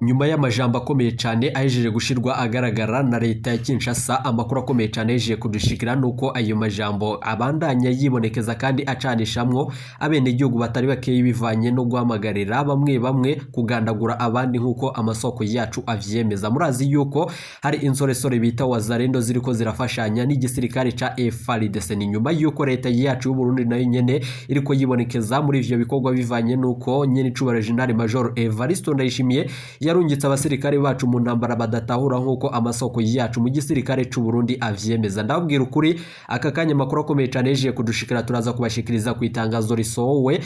Nyuma y'amajambo akomeye cyane ahejeje gushirwa agaragara na leta ya Kinshasa, amakuru akomeye cyane ahejeje kudushikira nuko ayo majambo abandanya yibonekeza kandi acanishamwo abenegihugu batari bakeyi, bivanye no guhamagarira bamwe bamwe kugandagura abandi, nk'uko amasoko yacu avyemeza. Murazi yuko hari insoresore bita Wazalendo ziriko zirafashanya n'igisirikare ca FARDC. Ni nyuma yuko leta yacu y'u Burundi nayo nyene iriko yibonekeza muri ivyo bikorwa, bivanye nuko nyene icubahiro General Major Evaristo Ndayishimiye yarungitse abasirikare bacu mu ntambara badatahura, nk'uko amasoko yacu mu gisirikare c'u Burundi avyemeza. Ndababwira ukuri, aka kanya amakuru akomeye cyane yaje kudushikira, turaza kubashikiriza ku itangazo risohowe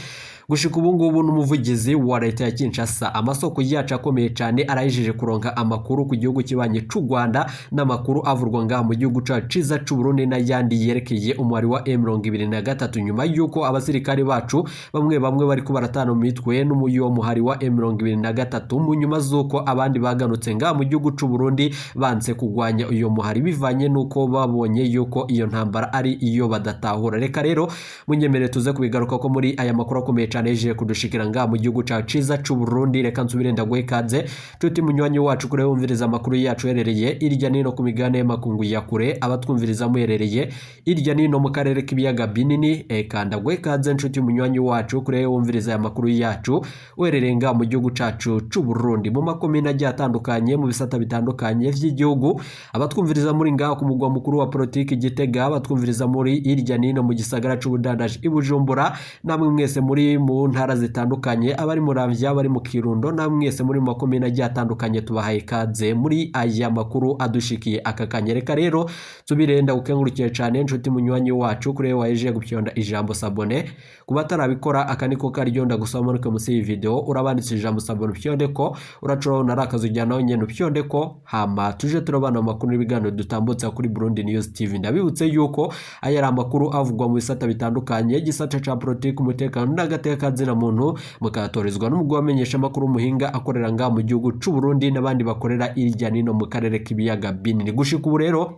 gushika ubu ngubu n'umuvugizi wa leta ya Kinshasa. Amasoko yacu akomeye cyane arahejeje kuronka amakuru ku gihugu kibanye c'u Rwanda n'amakuru avurwa ngaha mu gihugu cacu ciza c'u Burundi n'ayandi yerekeye umwari wa M23, nyuma yuko abasirikare bacu bamwe bamwe bariko baratana mu mitwe n'umuyo muhari wa M23, mu nyuma z'uko abandi baganutse ngaha mu gihugu c'u Burundi banse kugwanya uyo muhari, bivanye nuko babonye yuko iyo ntambara ari iyo badatahura. Reka rero munyemerere tuze kubigaruka ko muri aya makuru akomeye cyane yaje kudushikira ngaha mu gihugu cacu ciza c'u Burundi. Reka nsubire ndaguhe ikaze, tuti munywanyi wacu, kure wumviriza amakuru yacu herereye irya nino ku migabane y'amakungu ya kure, abatwumviriza muherereye irya nino mu karere k'ibiyaga binini. Eka ndaguhe ikaze, nshuti munywanyi wacu, kure wumviriza aya makuru yacu uherereye ngaha mu gihugu cacu c'u Burundi, mu makomine agiye atandukanye, mu bisata bitandukanye vy'igihugu, abatwumviriza muri ngaha ku mugwa mukuru wa politiki Gitega, abatwumviriza muri irya nino mu gisagara c'ubudandaji i Bujumbura, namwe mwese muri mu ntara zitandukanye, abari Muramvya, abari mu Kirundo, namwe mwese muri mu makomine agiye atandukanye, tubahaye ikaze muri aya makuru adushikiye aka kanya. Reka rero nsubire ndagukengurukiye cyane, nshuti munywanyi wacu, kuri waje gupyonda ijambo s'abonner. Kuba atarabikora, aka niko karyo ndagusaba, manuke munsi y'iyi video, urabanditse ijambo s'abonner, upyonde ko uracurabona ari akazu ujyana nyene, upyonde ko, hama tuje turabana amakuru n'ibiganiro dutambutsa kuri Burundi News TV. Ndabibutse yuko aya ari amakuru avugwa mu bisata bitandukanye, igisata ca politiki, umutekano n'agateka kazina muntu, mukayatorizwa n'umugwi wamenyesha amakuru umuhinga akorera ngaha mu gihugu c'u Burundi n'abandi bakorera irya nino mu karere k'ibiyaga binini. Gushika ubu rero,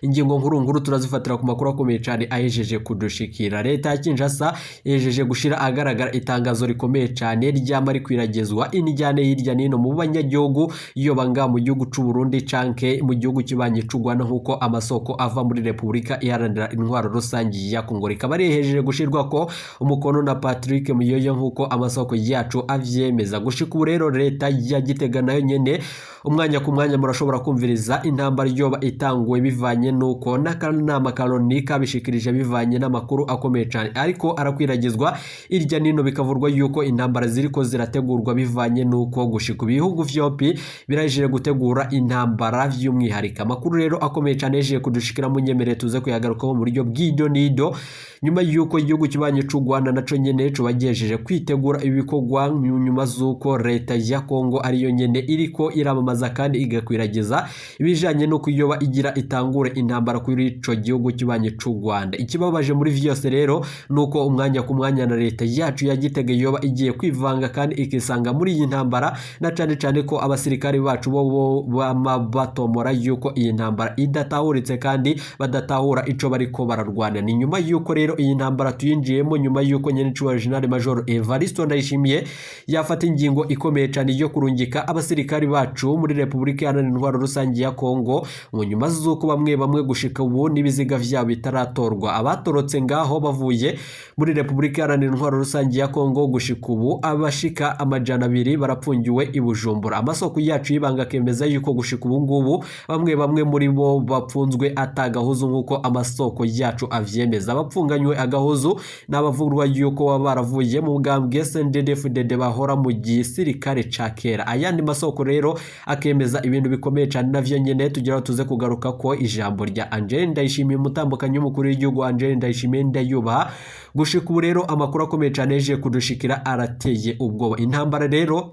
ingingo nkuru nkuru turazifatira ku makuru akomeye cyane ahejeje kudushikira. Leta ya Kinshasa yejeje gushira agaragara itangazo rikomeye cyane ryama rikwiragizwa inijyane hirya nino mu banyagihugu iyo banga mu gihugu c'u Burundi canke mu gihugu kibanyi c'u Rwanda, nk'uko amasoko ava muri Repubulika Iharanira Intwaro Rusange ya Kongo, rikaba rihejeje gushirwa ko umukono na Patrick Muyoyo, nk'uko amasoko yacu avyemeza. Gushika ubu rero, leta ya Gitega nayo nyene umwanya ku mwanya murashobora kumviriza intambara yoba itanguwe, bivanye nuko n'akanama ka Loni kabishikirije, bivanye n'amakuru akomeye cyane ariko arakwiragizwa irya nino, bikavurwa yuko intambara ziriko zirategurwa, bivanye nuko gushika ibihugu vyompi birajije gutegura intambara vy'umwihariko. Amakuru rero akomeye cyane yaje kudushikira, munyemerere tuze kuyagarukaho mu buryo bw'ido nido, nyuma yuko igihugu kibanye c'u Rwanda naco nyene cobagejeje kwitegura ibikorwa, nyuma z'uko leta ya Kongo ariyo nyene iriko iramamaza kandi igakwiragiza ibijanye no kuyoba igira itangure intambara kuri ico gihugu kibanye c'u Rwanda. Ikibabaje muri vyose rero nuko umwanya ku mwanya na leta yacu ya Gitega yoba igiye kwivanga kandi ikisanga muri iyi ntambara, na cane cane ko abasirikare bacu bo bama batomora yuko iyi ntambara idatahuritse kandi badatahura ico bariko bararwana. Ni nyuma yuko rero iyi ntambara tuyinjiyemo, nyuma yuko nyene icubahiro General Major Evaristo Ndayishimiye yafata ingingo ikomeye cane yo kurungika abasirikari bacu muri Repubulika Iharanira Intwaro Rusange ya Kongo, mu nyuma z'uko bamwe bamwe gushika ubu n'ibiziga vyabo bitaratorwa. Abatorotse ngaho bavuye muri Repubulika Iharanira Intwaro Rusange ya Kongo, gushika ubu abashika 200 barapfungiwe i Bujumbura. Amasoko yacu y'ibanga akemeza yuko gushika ubu ngubu bamwe bamwe muri bo bapfunzwe atagahuzu, nk'uko amasoko yacu avyemeza. Abapfunganywe agahuzu n'abavugwa yuko baba baravuye mu bwambwe SNDD-FDD bahora mu gisirikare ca kera. Ayandi masoko rero akemeza ibintu bikomeye cyane, navyo nyene tugira tuze kugaruka ko ijambo rya Angel Ndayishimiye, umutambukanyi w'umukuru w'igihugu Angel Ndayishimiye ndayubaha. Gushika ubu rero, amakuru akomeye cyane yaje kudushikira arateye ubwoba. Intambara rero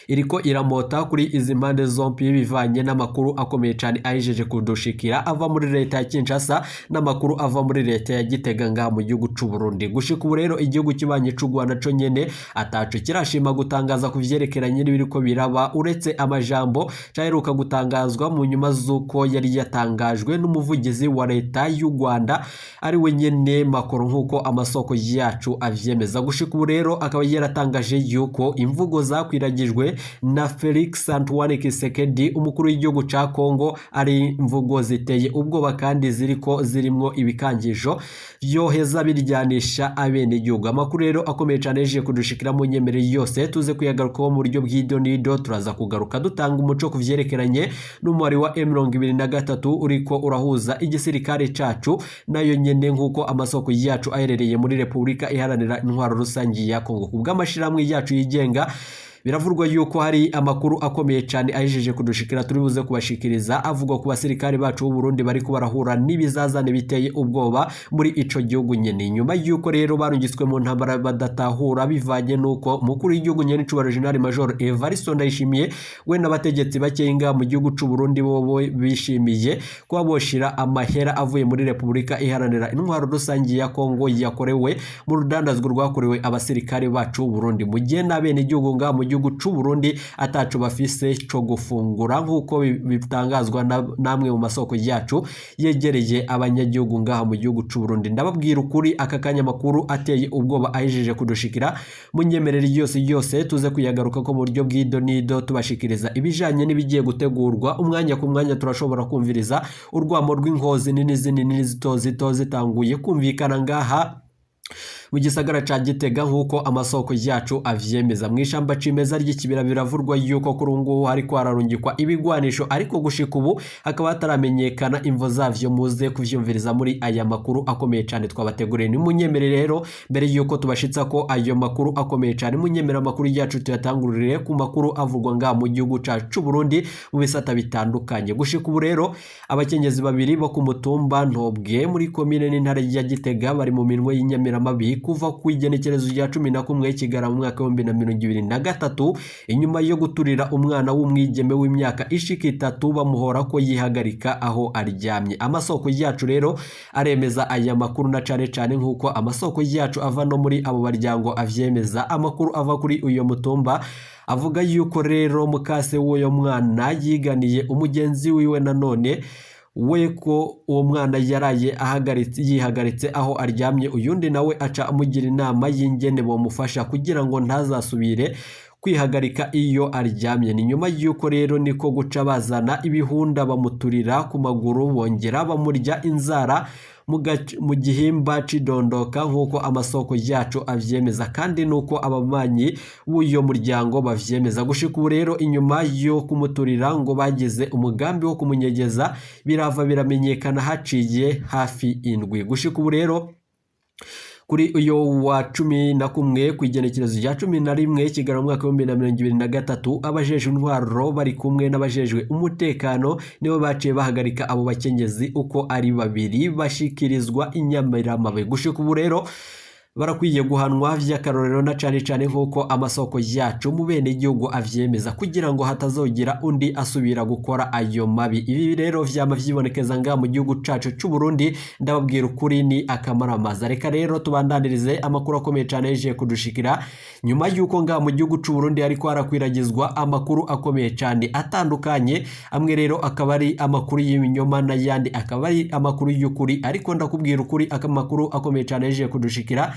iriko iramota kuri izi mpande zombi, bivanye n'amakuru akomeye cyane ahejeje kudushikira ava muri leta ya Kinshasa n'amakuru ava muri leta ya Gitega ngaha mu gihugu c'u Burundi. Gushika ubu rero, igihugu kibanye c'u Rwanda co nyene ataco kirashima gutangaza ku vyerekeranye n'ibiriko biraba, uretse amajambo caheruka gutangazwa mu nyuma z'uko yari yatangajwe n'umuvugizi wa leta y'u Rwanda, ari we nyene Makoro, nk'uko amasoko yacu avyemeza. Gushika ubu rero akaba yaratangaje yuko imvugo zakwiragijwe zashikirijwe na Felix Antoine Tshisekedi, umukuru w'igihugu ca Kongo, ari imvugo ziteye ubwoba kandi ziriko zirimwo ibikangisho vyoheza biryanisha abenegihugu. Amakuru rero akomeye cane yaje kudushikira, mu nyemerere yose tuze kuyagarukaho mu buryo bw'idonido. Turaza kugaruka dutanga umuco ku vyerekeranye n'umubare wa M23 uriko urahuza igisirikare cacu nayo nyene, nk'uko amasoko yacu aherereye muri Repubulika Iharanira Intwaro Rusangi ya Kongo. Ku bw'amashirahamwe yacu yigenga, biravurwa yuko hari amakuru akomeye cyane ahejeje kudushikira turi buze kubashikiriza, avugwa ku basirikare bacu b'u Burundi bariko barahura n'ibizazane biteye ubwoba muri ico gihugu nyene, nyuma yuko rero barungitswe mu ntambara badatahura, bivanye nuko mukuru w'igihugu nyene c'ubaro General Major Evariste Ndayishimiye we n'abategetsi bakenga mu gihugu c'u Burundi bo bishimiye kuba boshira amahera avuye muri Repubulika Iharanira Intwaro Rusangi ya Kongo yakorewe mu rudandazwa rwakorewe abasirikare bacu b'u Burundi, mu gihe n'abenegihugu ngaha mu gihugu c'u Burundi ataco bafise co gufungura, nk'uko bitangazwa namwe mu masoko yacu yegereye abanyagihugu ngaha mu gihugu c'u Burundi. Ndababwira ukuri, aka kanya makuru ateye ubwoba ahejeje kudushikira, munyemerere yose yose tuze kuyagaruka ko mu buryo bw'idonido, tubashikiriza ibijanye n'ibigiye gutegurwa umwanya ku mwanya. Turashobora kumviriza urwamo rw'inkozi nini zinini zito zito zitanguye kumvikana ngaha mu gisagara ca Gitega, nk'uko amasoko yacu avyemeza. Mu ishamba cimeza ry'ikibira biravurwa yuko kuri ubu ngubu hariko hararungikwa ibigwanisho, ariko gushika ubu hakaba hataramenyekana imvo zavyo. Muze kuvyumviriza muri aya makuru akomeye cane twabateguriye. Nimunyemere rero, mbere yuko tubashitsa ko ayo makuru akomeye cane, munyemere amakuru yacu tuyatangurire ku makuru avugwa ngaha mu gihugu cacu c'u Burundi mu bisata bitandukanye. Gushika ubu rero, abakenyezi babiri bo ku mutumba Ntobwe muri komine n'intara ya Gitega bari mu minwe y'inyamiramabi kuva ku igenekerezo rya 11 Kigarama mu mwaka w'2023, inyuma yo guturira umwana w'umwigeme w'imyaka ishika 3 bamuhora ko yihagarika aho aryamye. Amasoko yacu rero aremeza aya makuru, na cane cane nk'uko amasoko yacu ava no muri abo baryango avyemeza. Amakuru ava kuri uyo mutumba avuga yuko rero mukase w'uyo mwana yiganiye umugenzi wiwe nanone we ko uwo mwana yaraye ahagaritse yihagaritse aho aryamye, uyundi nawe aca amugira inama y'ingene bomufasha kugira ngo ntazasubire kwihagarika iyo aryamye. Ni nyuma y'uko rero niko guca bazana ibihunda bamuturira ku maguru, bongera bamurya inzara mu gihimba c'idondoka, nk'uko amasoko yacu avyemeza kandi nuko ababanyi b'uyo muryango bavyemeza. Gushika ubu rero, inyuma yo kumuturira, ngo bagize umugambi wo kumunyegeza, birava biramenyekana haciye hafi indwi. Gushika ubu rero, kuri uyo wa 11, ku igenekerezo rya 11 Kigarama mu mwaka w'2023, abajejwe intwaro bari kumwe n'abajejwe umutekano nibo baciye bahagarika abo bakenyezi uko ari babiri, bashikirizwa inyamiramabi. Gushika ubu rero barakwiye guhanwa vy'akarorero, na cane cane nk'uko amasoko yacu mu bene igihugu avyemeza, kugira ngo hatazogira undi asubira gukora ayo mabi. Ibi rero vyama vyibonekeza ngaha mu gihugu cacu c'u Burundi, ndababwira ukuri ni akamaramaza. Reka rero tubandanirize amakuru akomeye cane yaje kudushikira nyuma y'uko ngaha mu gihugu c'u Burundi hariko harakwiragizwa amakuru akomeye cane atandukanye. Amwe rero akaba ari amakuru y'ibinyoma n'ayandi akaba ari amakuru y'ukuri, ariko ndakubwira ukuri, amakuru akomeye cane yaje kudushikira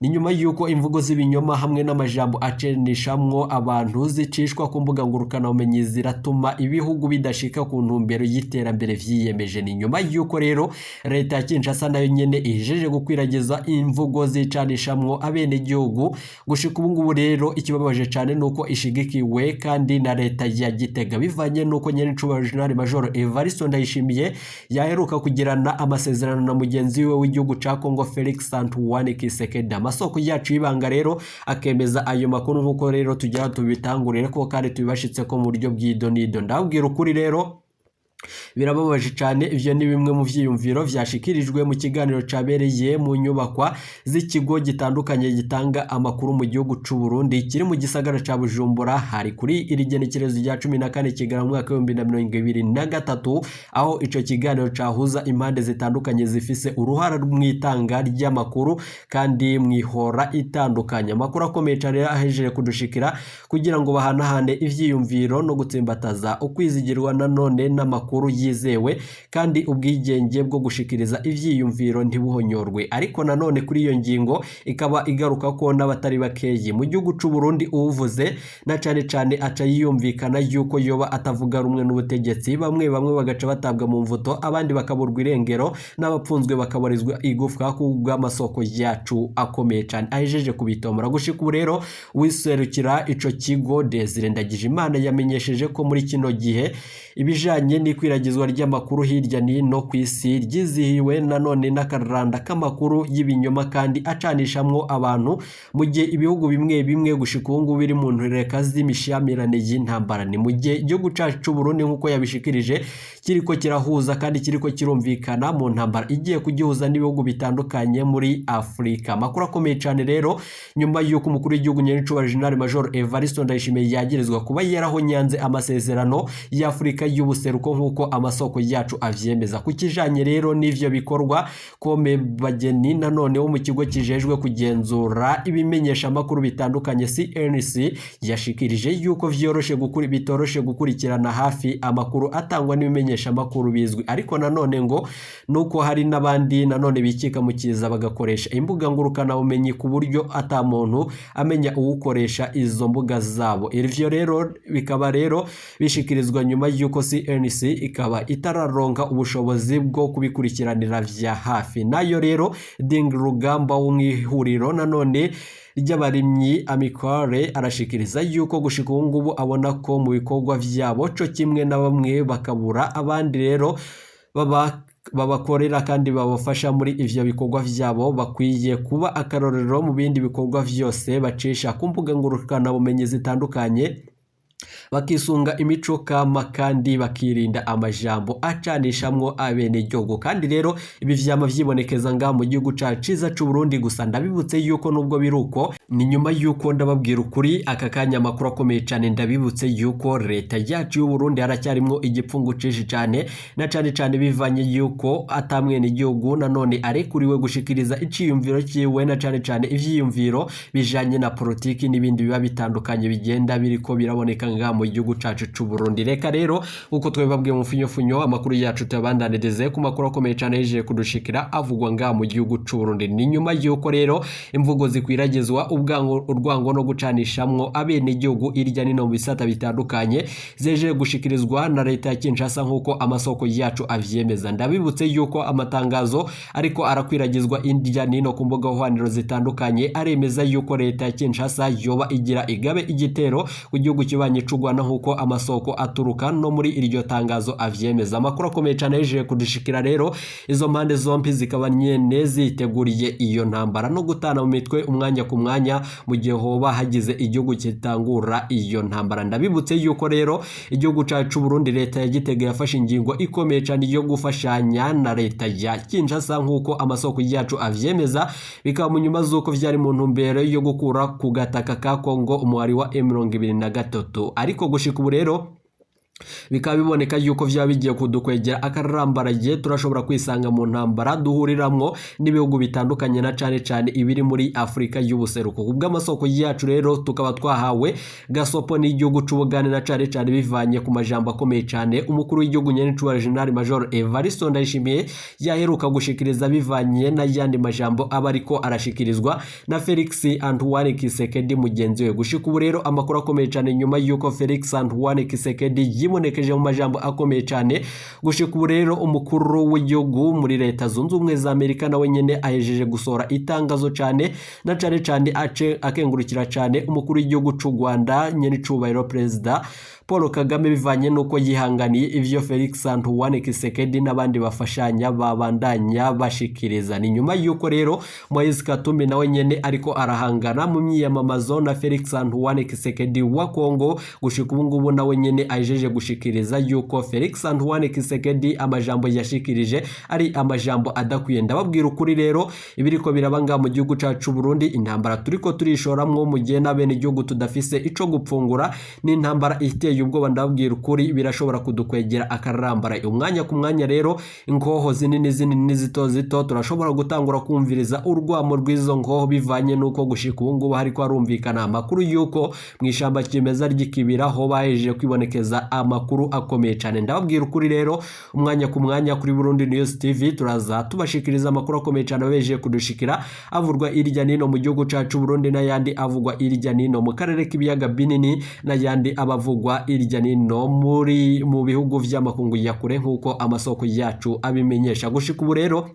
ni nyuma y'uko imvugo z'ibinyoma hamwe n'amajambo acenishamwo abantu zicishwa ku mbuga ngurukanabumenyi ziratuma ibihugu bidashika ku ntumbero y'iterambere vyiyemeje. Ni nyuma y'uko rero leta ya Kinshasa nayo nyene ihejeje gukwiragiza imvugo zicanishamwo abenegihugu. Gushika ubu ngubu rero, ikibabaje cane nuko ishigikiwe kandi na leta ya Gitega, bivanye nuko nyene icubahiro General Major Evariste Ndayishimiye yaheruka kugirana amasezerano na mugenzi we w'igihugu ca Congo Felix Antoine Tshisekedi. Amasoko yacu y'ibanga rero akemeza ayo makuru, nk'uko rero tugira tubitangurire ko kandi tubibashitse ko mu buryo bw'idonido. Ndababwira ukuri rero, birababaje cyane. Ivyo ni bimwe mu vyiyumviro vyashikirijwe mu kiganiro cabereye mu nyubakwa z'ikigo gitandukanye gitanga amakuru mu gihugu c'u Burundi kiri mu gisagara ca Bujumbura. Hari kuri iri genekerezo rya 14 Kigarama mu mwaka w'2023, aho ico kiganiro cahuza impande zitandukanye zifise uruhara mw'itanga ry'amakuru kandi mwihora itandukanye. Amakuru akomeye cane ahejeje kudushikira, kugira ngo bahanahane ivyiyumviro no gutsimbataza ukwizigirwa nanone n'amakuru amakuru yizewe kandi ubwigenge bwo gushikiriza ivyiyumviro ntibuhonyorwe. Ariko nanone kuri iyo ngingo ikaba igaruka ko n'abatari bakeyi mu gihugu c'u Burundi uwuvuze na cane cane aca yiyumvikana yuko yoba atavuga rumwe n'ubutegetsi, bamwe bamwe bagaca batabwa mu mvuto, abandi bakaburwa irengero, n'abapfunzwe bakabarizwa igufwa ku bw'amasoko yacu akomeye cane ahejeje kubitomora. Gushika ubu rero uwiserukira ico kigo Desire Ndagijimana yamenyesheje ko muri kino gihe ibijanye n'ikwiragizwa ry'amakuru hirya n'ino ku isi ryizihiwe nanone n'akaranda k'amakuru y'ibinyoma kandi acanishamwo abantu, mu gihe ibihugu bimwe bimwe gushika ubu ngubu biri mu ntureka z'imishamirane y'intambara. Ni mu gihe igihugu cacu c'u Burundi nk'uko yabishikirije kiriko kirahuza kandi kiriko kirumvikana mu ntambara igiye kugihuza n'ibihugu bitandukanye muri Afurika. Amakuru akomeye cane rero nyuma y'uko umukuru w'igihugu nyenicubahiro General Major Evariste Ndayishimiye yagirizwa kuba yarahonyanze amasezerano y'Afurika y'ubuseruko nk'uko amasoko yacu avyemeza. Ku kijanye rero n'ivyo bikorwa, Kome Bageni nanone wo mu kigo kijejwe kugenzura ibimenyesha amakuru bitandukanye CNC yashikirije yuko vyoroshe bitoroshe gukurikirana hafi amakuru atangwa n'ibimenyesha amakuru bizwi, ariko nanone ngo nuko hari n'abandi nanone bikika mu kiza bagakoresha imbuga ngurukana bumenyi ku buryo ata muntu amenya uwukoresha izo mbuga zabo. Ivyo rero bikaba rero bishikirizwa nyuma y'uko CNC ikaba itararonka ubushobozi bwo kubikurikiranira vya hafi. Nayo rero Ding Rugamba wo mw'ihuriro nanone ry'abarimyi Amicale arashikiriza yuko gushika ubu ngubu abona ko mu bikorwa vyabo co kimwe na bamwe bakabura abandi rero babakorera kandi babafasha muri ivyo bikorwa vyabo, bakwiye kuba akarorero mu bindi bikorwa vyose bacisha ku mbuga ngurukanabumenyi zitandukanye, bakisunga imico kama kandi bakirinda amajambo acanishamwo abenegihugu. Kandi rero ibi vyama vyibonekeza ngaha mu gihugu cacu ciza c'u Burundi. Gusa ndabibutse yuko nubwo biruko ni nyuma yuko ndababwira ukuri aka kanya amakuru akomeye cane, ndabibutse yuko leta yacu y'u Burundi haracyarimwo igipfungu cinshi cane, na cane cane bivanye yuko atamwene igihugu nanone arekuriwe gushikiriza iciyumviro ciwe, na cane cane ivyiyumviro bijanye na politiki n'ibindi biba bitandukanye bigenda biriko biraboneka ngaha mu gihugu cacu c'u Burundi. Reka rero uko twebabwiye mu funyofunyo amakuru yacu tuyabandanirize ku makuru akomeye cane yejeje kudushikira avugwa ngaha mu gihugu c'u Burundi. Ni nyuma yuko rero imvugo zikwiragizwa urwango no gucanishamwo abenegihugu irya nino mu bisata bitandukanye zeje gushikirizwa na leta ya Kinshasa nk'uko amasoko yacu avyemeza. Ndabibutse yuko amatangazo ariko arakwiragizwa irya nino ku mbuga hwaniro zitandukanye aremeza yuko leta ya Kinshasa yoba igira igabe igitero ku gihugu kibanye c'u Rwanda nk'uko amasoko aturuka no muri iryo tangazo avyemeza. Amakuru akomeye cane yejeje kudushikira rero izo mpande zombi zikaba nyene ziteguriye iyo ntambara no gutana mu mitwe umwanya ku mwanya mu gihe hoba hagize igihugu kitangura iyo ntambara. Ndabibutse yuko rero igihugu cacu Burundi leta ya Gitega yafashe ingingo ikomeye cane yo gufashanya na leta ya Kinshasa nk'uko amasoko yacu avyemeza, bikaba mu nyuma z'uko vyari mu ntumbero yo gukura ku gataka ka Kongo umuhari wa M23. Ariko gushika ubu rero bikaba biboneka yuko vyaba bigiye kudukwegera akarambaraye, turashobora kwisanga mu ntambara duhuriramwo n'ibihugu bitandukanye na cane cane ibiri muri Afurika y'ubuseruko. Kubw'amasoko yacu rero tukaba twahawe gasopo n'igihugu c'Ubugande na cane cane bivanye ku majambo akomeye cane umukuru w'igihugu nyenicubahiro General Major Evariste Ndayishimiye yaheruka gushikiriza bivanye n'ayandi majambo aba ariko arashikirizwa na Felix Antoine Tshisekedi mugenzi we. Gushika ubu rero amakuru akomeye cane nyuma yuko Felix Antoine Tshisekedi yibonekeje mu majambo akomeye cane, gushika ubu rero umukuru w'igihugu muri leta zunze ubumwe za Amerika nawe nyene ahejeje gusohora itangazo cane na cane cane akengurukira cane umukuru w'igihugu c'u Rwanda nyenicubahiro Perezida Paul Kagame bivanye nuko yihanganiye ivyo Felix Antoine Tshisekedi n'abandi bafashanya babandanya bashikiriza. Ni nyuma yuko rero Moise Katumbi nawe nyene ariko arahangana mu myiyamamazo na Felix Antoine Tshisekedi wa Kongo. Gushika ubu ngubu nawe nyene ahejeje gushikiriza yuko Felix Antoine Tshisekedi amajambo yashikirije ari amajambo adakwiye. Ndababwira ukuri rero ibiriko biraba ngaha mu gihugu cacu Burundi, intambara turiko turishoramwo mu gihe n'abene igihugu tudafise ico gupfungura, ni intambara iteye ubwoba. Ndababwira ukuri birashobora kudukwegera akarambara umwanya ku mwanya. Rero inkoho zinini zinini n'izito zito turashobora gutangura kumviriza urwamo rw'izo nkoho bivanye nuko gushika ubu ngubu hariko harumvikana amakuru yuko mu ishamba kimeza ry'ikibira ho bahejeje kwibonekeza Amakuru akomeye cyane, ndababwira ukuri rero, umwanya ku mwanya kuri Burundi News TV turaza tubashikiriza amakuru akomeye cyane abeje kudushikira, avurwa irya nino mu gihugu cacu Burundi, n'ayandi avugwa irya nino mu karere k'ibiyaga binini, n'ayandi abavugwa irya nino muri mu bihugu vy'amakungu ya kure, nk'uko amasoko yacu abimenyesha. Gushika ubu rero,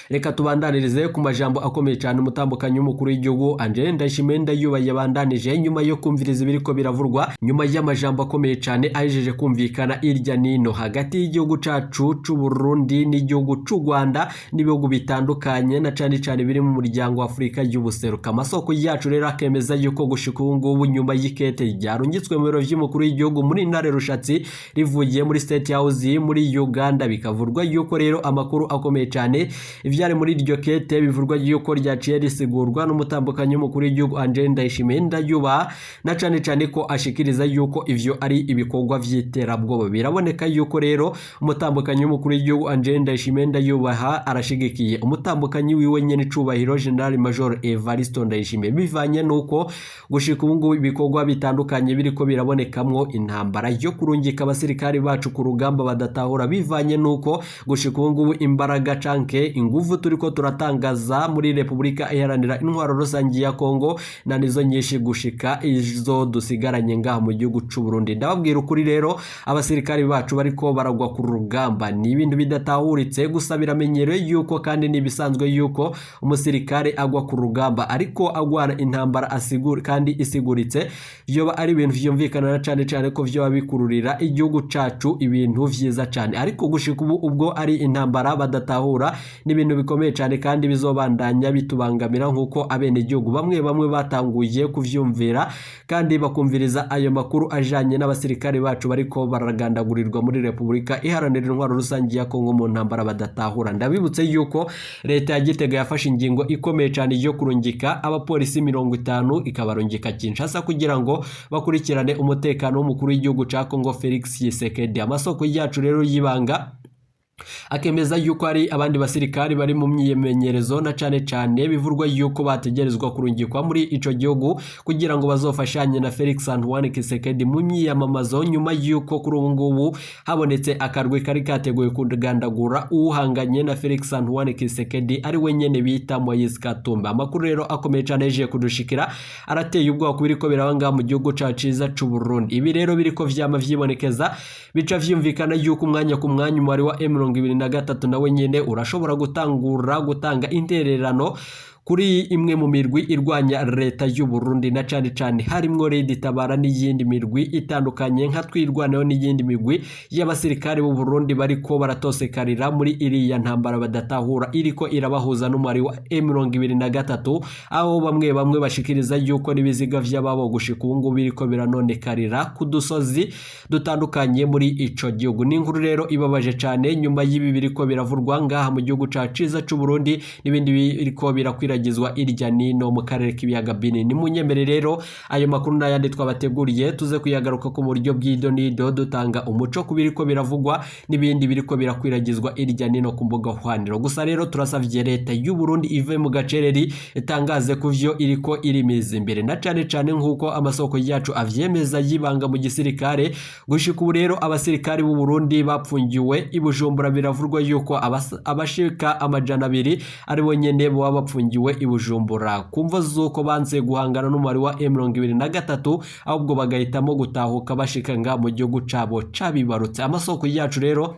reka tubandanirize ku majambo akomeye cyane umutambukanyi w'umukuru w'igihugu Angel Ndayishimiye Ndayubaye yabandanije nyuma yo kumviriza ibiriko biravurwa, nyuma y'amajambo akomeye cyane ahejeje kumvikana irya nino hagati y'igihugu cacu c'u Burundi n'igihugu c'u Rwanda n'ibihugu bitandukanye, na cane cane biri mu muryango wa Afurika y'ubuseruko. Amasoko yacu rero akemeza yuko gushika ubu ngubu, nyuma y'ikete ryarungitswe mu biro vy'umukuru w'igihugu muri Ntare Rushatsi rivuye muri State House muri Uganda, bikavurwa yuko rero amakuru akomeye cyane ivyari muri iryo kete bivurwa yuko ryaciye risigurwa n'umutambukanyi w'umukuru w'igihugu Angel Ndayishimiye Ndayuba, na cane cane ko ashikiriza yuko ivyo ari ibikorwa vy'iterabwoba. Biraboneka yuko rero umutambukanyi w'umukuru w'igihugu Angel Ndayishimiye Ndayubaha arashigikiye umutambukanyi wiwe nyene icubahiro General Major Evaristo Ndayishimiye, bivanye nuko gushika ubu ngubu ibikorwa bitandukanye biriko birabonekamwo intambara yo kurungika abasirikari bacu ku rugamba badatahura, bivanye nuko gushika ubu ngubu imbaraga canke inguvu turiko turatangaza muri Repubulika Iharanira Intwaro Rusangi ya Kongo na nizo nyinshi gushika izo dusigaranye ngaha mu gihugu c'u Burundi. Ndababwira ukuri rero, abasirikari bacu bariko baragwa ku rugamba ni ibintu bidatahuritse, gusa biramenyerewe yuko kandi nibisanzwe yuko umusirikare agwa ku rugamba ariko agwana intambara asigura kandi isiguritse, vyoba ari ibintu vyumvikana, na cane cane ko vyoba bikururira igihugu cacu ibintu vyiza cane. Ariko gushika ubu, ubwo ari intambara badatahura, ni ibintu bikomeye cyane kandi bizobandanya bitubangamira, nk'uko abenegihugu bamwe bamwe batanguye kuvyumvira kandi bakumviriza ayo makuru ajanye n'abasirikare bacu bariko baragandagurirwa muri Repubulika Iharanira Intwaro Rusange ya Kongo mu ntambara badatahura. Ndabibutse yuko leta ya Gitega yafashe ingingo ikomeye cyane yo kurungika abapolisi 50, ikabarungika Kinshasa kugira ngo bakurikirane umutekano w'umukuru w'igihugu ca Kongo Felix Tshisekedi. Amasoko yacu rero y'ibanga akemeza yuko ari abandi basirikari bari mu myimenyerezo, na cane cane bivurwa yuko bategerezwa kurungikwa muri ico gihugu kugira ngo bazofashanye na Felix Antoine Tshisekedi mu myiyamamazo, nyuma yuko kuri ubu ngubu habonetse akarwi kari kateguye kugandagura uwuhanganye na Felix Antoine Tshisekedi, ari we nyene bita Moise Katumbi. Amakuru rero akomeye cane yaje kudushikira arateye ubwoba ku biriko biraba ngaha mu gihugu cacu ciza c'u Burundi. Ibi rero biriko vyama vyibonekeza, bica vyumvikana yuko umwanya ku mwanya umubare wa M23 nawe nyene urashobora gutangura gutanga intererano kuri imwe mu mirwi irwanya leta y'u Burundi, na cane cane harimwo Red Tabara n'iyindi mirwi itandukanye nka Twirwaneho n'iyindi migwi y'abasirikare b'u Burundi bariko baratosekarira muri iriya ntambara badatahura iriko irabahuza n'umwari wa M23, aho bamwe bamwe bashikiriza yuko n'ibiziga vy'ababo gushika ubu ngubu biriko biranonekarira ku dusozi dutandukanye muri ico gihugu. Ni inkuru rero ibabaje cane nyuma y'ibi biriko biravurwa ngaha mu gihugu cacu ciza c'u Burundi n'ibindi biriko birakwiragizwa irya nino mu karere k'ibiyaga binini. Nimunyemere rero ayo makuru n'ayandi twabateguriye tuze kuyagaruka ku buryo bw'ido n'ido, dutanga umuco ku biriko biravugwa n'ibindi biriko birakwiragizwa irya nino ku mbuga hwaniro. Gusa rero turasavye leta y'u Burundi ive mu gacereri, itangaze ku vyo iriko irimiza imbere, na cane cane nk'uko amasoko yacu avyemeza yibanga mu gisirikare. Gushika ubu rero abasirikare b'u Burundi bapfungiwe i Bujumbura, biravurwa yuko abashika 200 ari bo nyene baba bapfungiwe i Bujumbura ku mvo z'uko banze guhangana n'umubare wa M23, ahubwo bagahitamo gutahuka bashika nga mu gihugu cabo cabibarutse. Amasoko yacu rero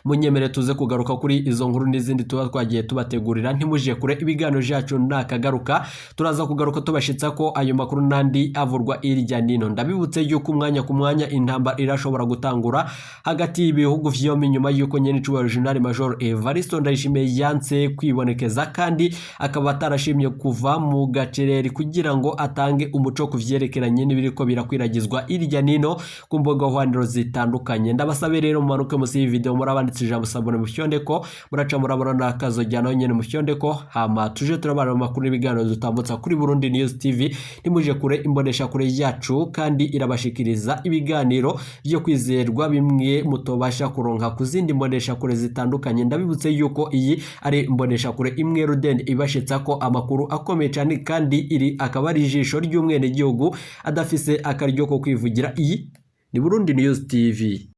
munyemere tuze kugaruka kuri izo nkuru n'izindi tuba twagiye tubategurira. Ntimuje kure, ibiganiro byacu nakagaruka, turaza kugaruka tubashitsa ko ayo makuru n'andi avurwa irya nino. Ndabibutse yuko umwanya ku mwanya intambara irashobora gutangura hagati y'ibihugu vyombi, nyuma yuko nyene icubahiro General Major Evaristo Ndayishimiye yanse kwibonekeza kandi akaba atarashimye kuva mu gacereri kugira ngo atange umuco ku vyerekeranye n'ibiriko birakwiragizwa irya nino ku mbuga hwaniro zitandukanye. Ndabasabe rero mumanuke musi y'iyi video, murabanditse ijambo s'abonner, mufyondeko, muraca murabona n'akazojya naho nyene mufyondeko, hama tuje turabana mu makuru n'ibiganiro dutambutsa kuri Burundi News TV. Ntimuje kure, imbonesha kure yacu kandi irabashikiriza ibiganiro byo kwizerwa, bimwe mutobasha kuronka ku zindi mbonesha kure zitandukanye. Ndabibutse yuko iyi ari imbonesha kure imwe rudende ibashitsa ko amakuru akomeye cyane, kandi iri akaba ari ijisho ry'umwenegihugu adafise akaryo ko kwivugira. Iyi Ni Burundi News TV.